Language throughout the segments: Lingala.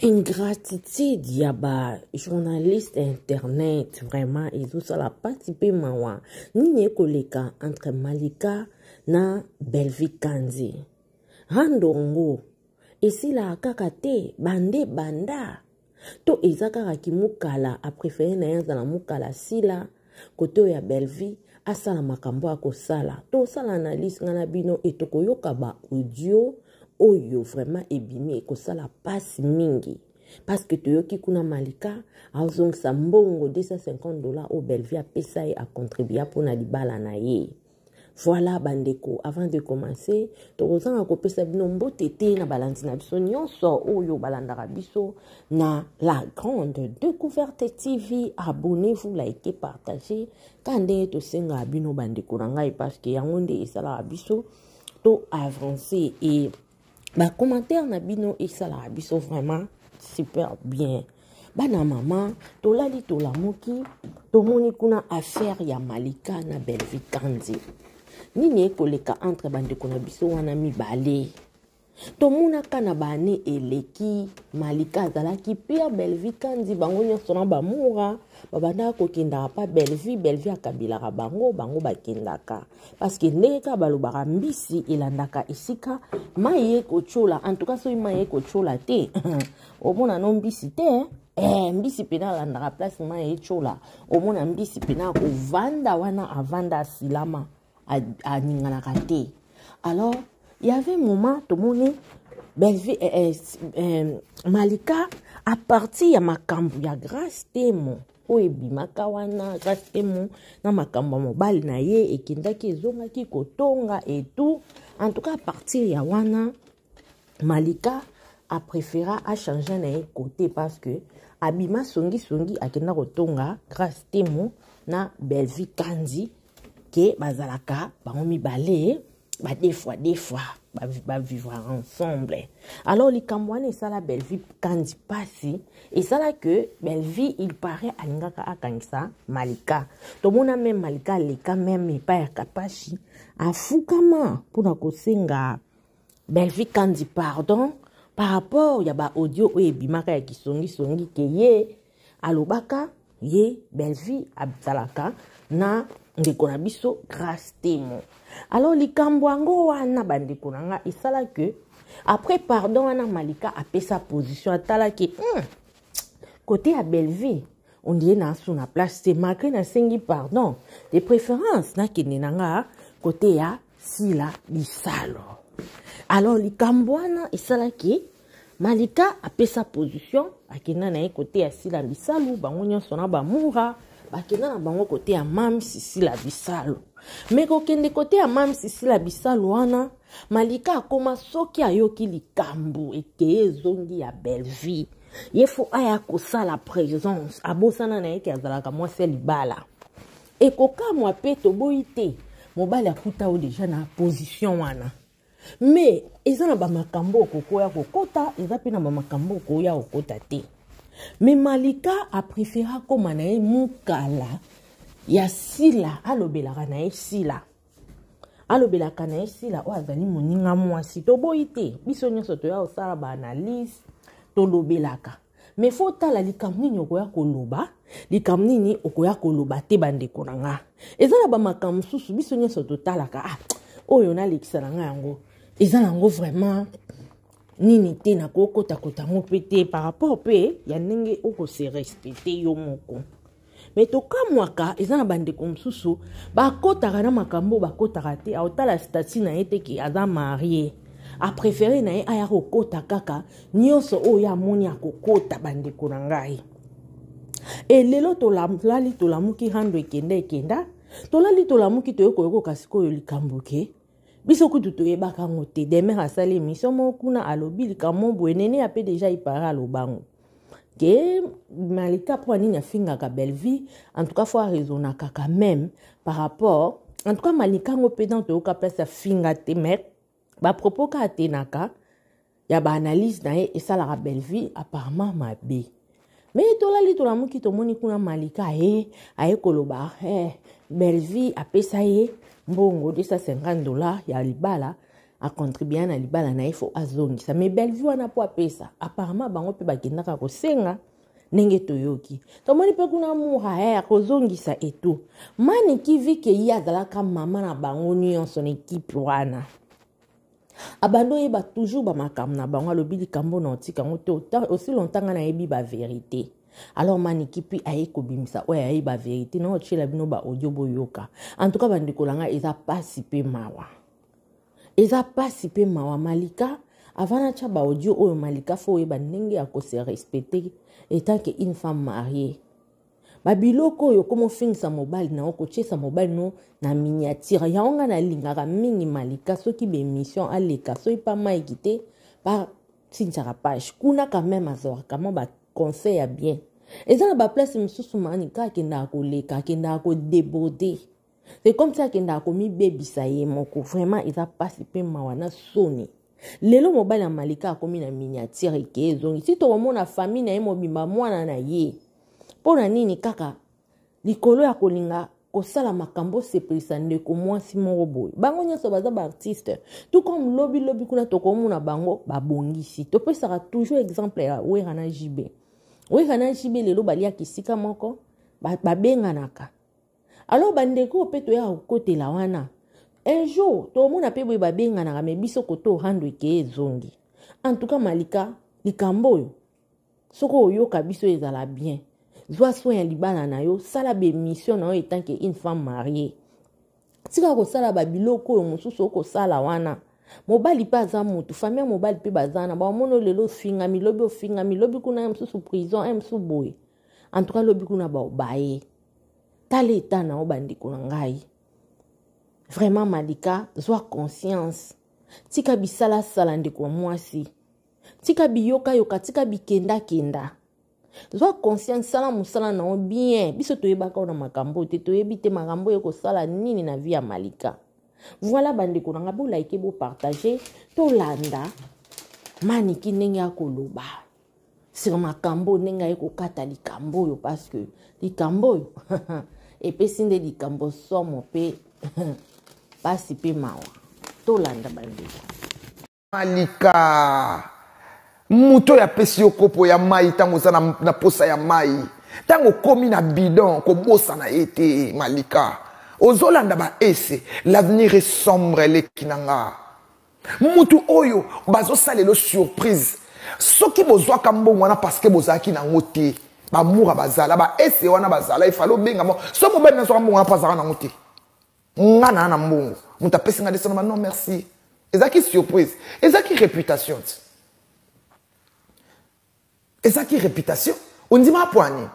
Ingratitude ya ba journaliste internet vraiment ezosala pasi mpe mawa. Nini ekoleka entre Malika na Bellevue Kanzi? Rando ngo esilaka kaka te bande banda to eza kaka kimukala aprefere na ye azala mukala sila kote oyo ya Bellevue asala makambo akosala. Tosala analyse nga na bino e tokoyoka ba audio oyo vraiment ebimi ekosala pasi mingi parce que toyoki kuna Malika azongisa mbongo 250 $ oyo Bellevue apesa ye acontribua mpona libala na ye. Voilà bandeko, avant de commencer tokozanga kopesa bino mbote te na balandi na biso nyonso oyo balandaka biso na la grande découverte TV. Abonnez-vous, likez, partagez ka ndenge tosengaka bino bandeko na ngai parce que yango nde esalaka biso to avancer et ba commentaire na bino esalaka biso vraiment super bien. Bana mama tolali tolamuki tomoni kuna affaire ya Malika na Bellevue Kanzi. Nini ekoleka entre bandeko na biso wana mibale? Tomonaka na bane eleki Malika azalaki pire Bellevue Kanzi, bango nyonso na bamura babandaka kokendaka pa Bellevue, Bellevue akabilaka bango, bango bakendaka parce que ndenge kaka balobaka mbisi elandaka esika mai ekotiola. En tout cas soki mai ekotiola te omona no mbisi te, mbisi pena alandaka place mai etiola, omona mbisi pena akovanda wana avanda asilama aninganaka te. Alors il y avait un moment tomoni Bellevue, Malika à partir ya makambo ya Grâce Temo oyo ebimaka wana, Grâce Temo na makambo ya mobali na ye ekendaki ezongaki kotonga et tout. En tout cas à partir ya wana Malika a préféré a changer na ye côté parce que abima songi songi akenda kotonga Grâce Temo na Bellevue Kanzi ke bazalaka bango mibale ba deux fois ba vivre ensemble. Alors likambo wana esala Bellevue Kanzi pasi, esala que Bellevue il paraît alingaka akangisa Malika. Tomona même Malika aleka même epai ya Kapashi afukama mpona kosenga Bellevue Kanzi pardon par rapport ya ba audio oyo ebimaka ya kisongisongi ke ye alobaka ye Bellevue azalaka na ndeko na biso Grâce Temo. Alors likambo yango wana bandeko na nga esala que après pardon wana Malika apesa position atalaki côté ya Bellevue on dirait na sous na place te malgré nasengi pardon de préférence nakende na nga côté ya Sila Bisalo. Alors likambo wana esalaki Malika apesa position akenda na ye côté ya Sila Bisalo, bango nyonso na bamura bakenda na bango côté ya Mamsi Sila Bisalo. Mais kokende côté ya Mamsi Sila Bisalo wana Malika akoma soki ayoki likambo ekeye ezongi ya Bellevue ye fo aya kosala présence, abosana na ye ke azalaka mwasi ya libala. Ekokamwa pe toboyi te mobali akuta o déjà na position wana, mais eza na bamakambo okokoya kokota, eza pe na bamakambo okoya kokota te. Mais Malika a préféré akoma na ye mukala ya Sila, alobelaka na ye Sila, alobelaka na ye Sila oyo azali moninga mwasi. Toboyi te biso nyonso toya kosala ba analyse tolobelaka, mais faut tala likambo nini okoya koloba, likambo nini okoya koloba te. Bandeko na nga eza na bamakambo mosusu biso nyonso totalaka, oyo nalekisa na nga yango eza nango vraiment nini te, nakokotakota yango mpe te par rapport mpe ya ndenge okose respecte yo moko. Mais tokamwaka eza na bandeko mosusu bakotaka na makambo bakotaka te, aotala statut na ye te ke aza marié, apréféré na ye aya kokota kaka nyonso oyo amoni akokota. Bandeko na ngai, e lelo tolali tolamuki rando ekenda ekenda, tolali tolamuki toyokoyokoka sikoyo likambo ke biso kutu toyebaka yango te. Demer asali émission moko kuna alobi likambo boye, nene ape déjà ipara alobango ke Malika mpo nini afingaka Bellevue. En tout cas faut araisonnaka quand même par rapport, en tout cas Malika ngo mpe dans toyoka place afinga te, mais bapropos ka atenaka ya baanalyse na ye esalaka Bellevue apparemment mabe. Mais tolali tolamuki tomoni kuna Malika aye koloba Bellevue apesa ye mbongo 250 $ ya libala. acontribua na libala na ye fo azongisa mais Bellevue wana mpo apesa apparemment bango mpe bakendaka kosenga ndenge toyoki tomoni mpe kuna mura eh, akozongisa etu maniki vike ye azalaka mama na bango nyonso na ekipe wana abandi oyeba toujours bamakambo na bango alobi likambo na otika yango te aussi longtemps ngai nayebi baverité alors maniki mpe aye kobimisa oyo ayebi baverité na otyela bino baaudio boyoka en tout cas bandeko na ngai eza mpasi mpe mawa eza mpasi mpe mawa malika avant natya baaudio oyo malika fo oyeba ndenge ya kose respecter etant que une femme mariée babiloko oyo okoma ofingisa mobali na yo kotiesa mobali no na miniature yango ngai nalingaka mingi malika soki baémission aleka soki pa mike te patinsaka page kuna quand même azwaka mwa baconseil ya bien eza na baplace mosusu manika akendaka koleka akendaka kodeborde c'est comme si akendaka komibebisa ye moko vraiment eza mpasi mpe mawa na soni lelo mobali ya malika akomi na miniature eke ezongi si tokomona famille na ye mobimba mwana na ye mpo na nini kaka likolo ya kolinga kosala makambo osepelisa ndeko mwasi moko boye bango nyonso baza baartiste tout comme lobi lobi kuna tokomona bango babongisi topesaka toujours exemple ya wera na jb wera na jb lelo baliaka esika moko babenganaka alors bandeko oyo mpe toyaka kokotela wana un jour tomona mpe boye babenganaka me biso koto rando ekeye ezongi en tout cas malika likambo oyo soki oyoka biso ezala bien zwa soin ya libala na yo sala bemission na yo etant que une femme mariée tika kosala babiloko oyo mosusu okosala wana mobali mpe aza motu famille ya mobali mpe baza na bamoni lelo ofingami lobi ofingami lobi kuna ye mosusu prison ye mosusu boye en tout cas lobi kuna baobaye tala eta na yo bandeko na ngai vraiment malika zwa conscience tika bisalasala ndeko ya mwasi tika biyokayoka tika bikendakenda zwa conscience sala mosala na yo bien biso toyebaka yo na makambo te toyebi te makambo oyo ekosala nini na vie ya malika voilà bandeko na ngai bolike bopartage tolanda maniki ndenge akoloba sur makambo ndenge aye kokata likambo oyo parce que likambo oyo epesi nde likambo somo mpe mpasi mpe mawa tolanda bandeko malika moto oyo apesi yo kopo ya mai ntango oza na, na posa ya mai ntango okomi na bidon kobosana ye te malika ozolanda baese l'avenir est sombre eleki na nga mutu oyo bazosalela surprise soki bozwaka mbongo wana parceke bozalaki nango te bamura bazala baese wana bazala efale obenga mo so mobali nazwaka mbongo wana mpo azalaka nango te nga naa na mbongo moto apesi nga desana non merci ezalaki surprise ezalaki réputation ti ezalaki réputation ondima mpo ani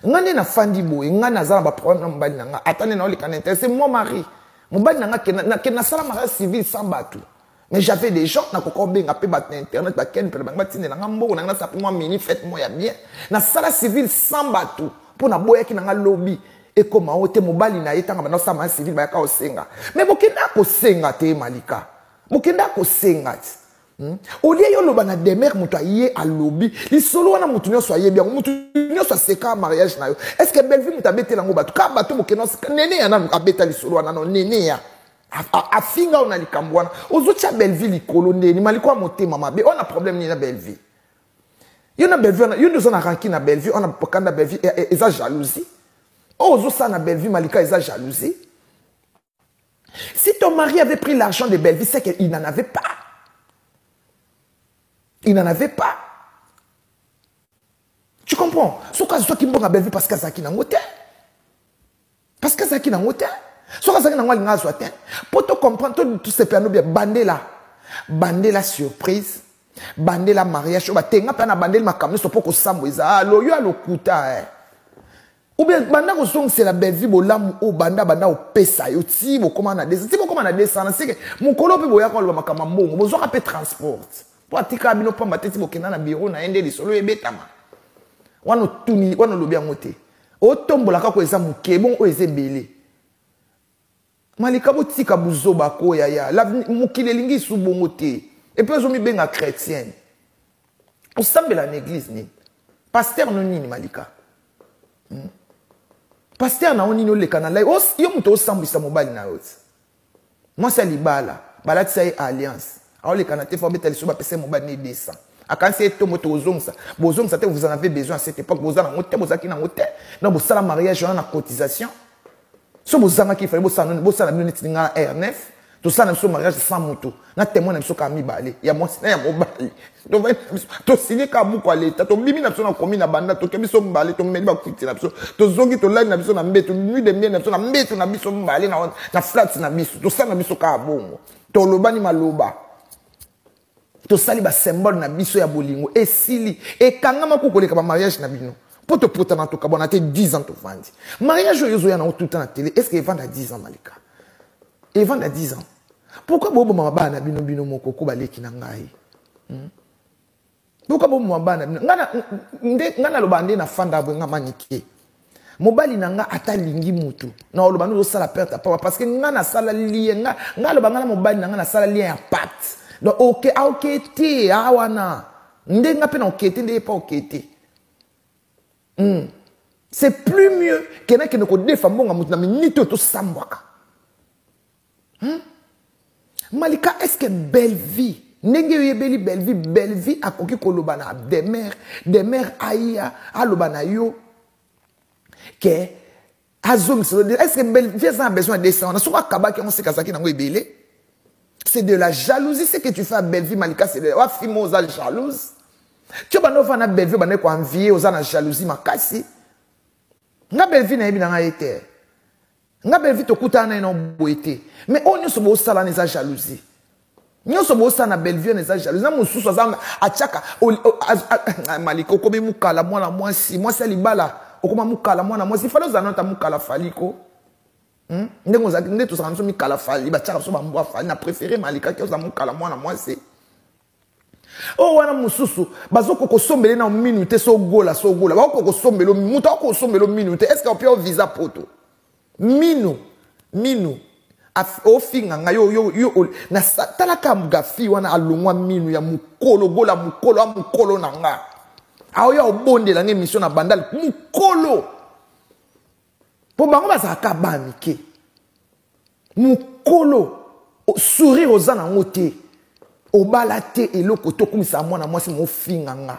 nga nde nafandi boye nga naza na baproblème na mobali na nga ata nde naoleka na intéresse moi mari mobali na nga ke nasala mariage civil sans bato mais j'avais des gens nakoka obenga mpe bato na internet bakende mpe na bango batindela nga mbongo na nga nasala mpe mwa mini fete moko ya bien nasala civil sans bato mpo naboyaki na nga lobi ekoma o te mobali na ye ntango banda osala mariage civil bayaka kosenga mais bokenda kosenga te malika bokenda kosenga te Hmm? olie yo oloba na demer moto aye alobi lisolo wana moto nyonso ayebi yango moto nyonso aseka mariage na yo est ce que bellevue moto abetela yango bato kaka bato bokenda nene ya nanu abeta lisolo wana no nene ya afinga yo na likambo wana ozotya bellevue likolo ndeni maliko ya motema mabe oyo na problème nini na bellevue yo na bellevue wana yo nde oza na ranki na bellevue wana kanda bellevue e, e, eza jalousie oyo ozosala na bellevue malika eza jalousie Si ton mari avait pris l'argent de Bellevue, c'est qu'il n'en avait pas. Il n'en avait pas. Tu comprends soki azwaki mbongo ya Bellevue parce que azalaki nango te. Parce que azalaki nango te. Soki azalaki nango alinga azwa te. Po to comprendre to sepela no bien bandela. Bandela surprise. Bandela mariage oyo batenga mpe na bandeli makambo nyonso mpo kosambwa eza loyo ya lokuta eh. ou bien banda kozongisela bellevue bolamu oyo banda banda kopesa yo ti bokoma na desa ti bokoma na desa na seke mokolo mpe boyaka oloba makambo ya mbongo bozwaka mpe transport mpo atikaka bino pamba te ti bokenda na biro na ye nde lisolo ebetama wana otuni wana olobi yango te otombola kaka eza moke bongo oyo eza ebele malika botika buzoba ko yaya mokili elingi isu bongo te epuis ozomibenga chrétienne osambela na église nini paster no nini malika hmm? paster na yo nini oleka na lai yo moto osambwisa mobali na yo ti mwasi ya libala Balatisa ye alliance. Aoleka na te fo abeta liso bapesa ye mobali ne 200. Akanisi ye tongo tokozongisa. Bozongisa te, vous en avez besoin à cette époque. Boza nango te, bozalaki nango te. Donc bosala mariage wana na cotisation. So bozangaki, il fallait bosala nini, bosala bino neti nga na R9. Tosala na biso mariage sans moto. Na témoin na biso kaka mibale, ya mwasi na ya mobali. Tosini kaka buku ya leta, tobimi na biso na komi na banda, toke biso mibale, tomeli bakwiti na biso, tozongi tolali na biso na mbeto, nuit de miel na biso na mbeto na biso mibale, na flat na biso, tosala na biso kaka bongo. Tolobani maloba. Tosali ba symbole na biso ya bolingo esili, ekangama ko koleka ba mariage na bino. Po topotana tokabwana te 10 ans tovandi. Mariage oyo ozoya nango tout le temps na télé, est-ce que evanda 10 ans Malika? Evanda 10 ans. Pourquoi boboma mabala na bino bino moko ko baleki na ngai? Pourquoi boboma mabala na bino? Nga na loba nde na fanda boye nga manike. Mobali na nga ata lingi mutu. Na oloba nde ozosala perte ya papa parce que nga nasala lien, nga loba nga na mobali na nga nasala lien ya pacte. Donc ok, ah, ok te, ah, wana. Nde nga pe na ok te, nde ye pa ok te. C'est plus mieux que na kende kodefa mbongo ya mutu na minute oyo tosambwaka. Malika, est-ce que Bellevie, ndenge oyebeli Bellevie, Bellevie akoki koloba na Demer, Demer aya aloba na yo ke azongisa, est-ce que Bellevie aza na besoin de 200 wana? Soki akabaki yango, seka azalaki nango ebele. C'est de la jalousie ce que tu fais à Bellevie, Malika, c'est de la fille oza jalouse. Tu bando fa na Bellevie, bando ko envier, oza na jalousie makasi. Nga Bellevie na yebi na nga ete. Nga Bellevie tokutana na ye na boye te. Mais oyo nyonso bosala na eza jalousie. Nyonso bosala na Bellevie na eza jalousie. Na mosusu aza atiaka, o, o, az, a, a, Malika, okomi mukala mwana mwasi, mwasi ya libala, okoma mukala mwana mwasi. Fallait ozala nota mukala faliko. Ndenge ozalaki, nde tozalaka biso mikala fali, batiaka biso bambwa fali, na préféré Malika ki ozala mukala mwana mwasi. Oyo wana mosusu, bazoko kosombele na minu te, so gola, so gola. Bazoko kosombele, moto ako kosombele minu te. Est-ce que opia visa poto? Minu, minu. Ofinga nga, yo, yo, yo, o, na sa, talaka gafi wana alongwa minu ya mukolo, gola mukolo, a mukolo na nga. Aoya obondela nge mission na bandal, mukolo. Po bango bazalaka ba mike. Mukolo, sourire oza nango te. Obala te eloko to kumisa mwana mwasi mo finga nga.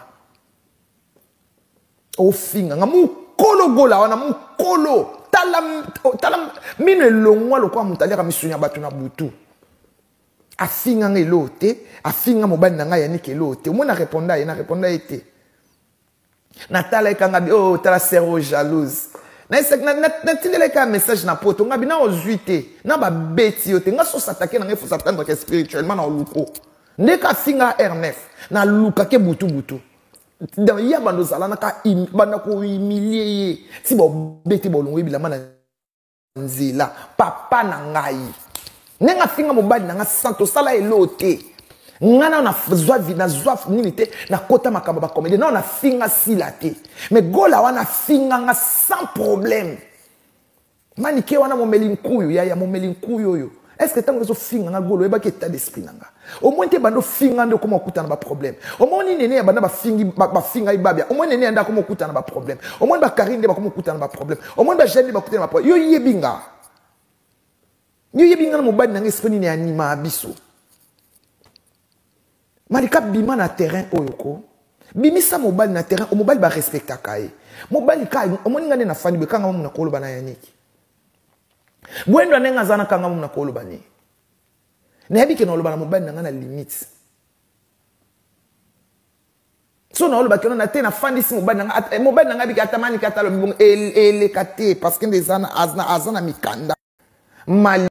Ofinga nga mukolo gola wana mukolo. Tala, tala mino elongwa lokola moto aliaka misuni ya bato na butu. Afinga nga eloko te, afinga mobali na ngai Yannick eloko te. Omoni na répondre ye, na répondre ye te. Natala ekanga bi, oh, tala sero jalouse. Na esek, na, na, na tindela ka message na poto, ngabi na ozwi te, na ba beti yo te, nga so s'attaquer na ngai, faut s'attendre que spirituellement na oluko. Ndeka finga R9, na luka ke butu butu. Dans ya bando zala na ka im, banda ko humilier ye. Si ba beti bolongo bilama na nzela, papa na ngai. Ndenge afinga mobali na nga santo sala elo te. Nga na na zwa vi, na zwa nini te, na kota makambo ba comédien. Na na finga sila te. Mais gola wana finga nga sans problème. Manike wana momeli nkuyu, ya ya momeli nkuyu oyo. Est-ce que tango zo finga nga golo ebaki état d'esprit na nga? Au moins te bando finga ndo koma okuta na ba problème. Au moins ni nene ya banda ba fingi, ba, ba finga ibabia. Au moins nene ya nda koma okuta na ba problème. Au moins ba Karine nde ba koma okuta na ba problème. Au moins ba Jeanne nde ba kuta na ba problème. Yo yebinga. Yo yebinga na mobali na nga esprit nini anima biso. Malika bima na terrain oyo ko. Bimisa mobali na terrain, o mobali ba respectaka ye. Mobali ka, omoni nga nde na fandi bekanga mamu na koloba na Yannick. Bwendo ndenge aza na kanga mamu na koloba ni. Nayebi ke na oloba na mobali na nga na limite. So na oloba ke na te na fandisi mobali na nga, at, mobali na nga biki ata Malika ata lobi bongo, eleka te parce que nde eza na, aza na, aza na mikanda. Mali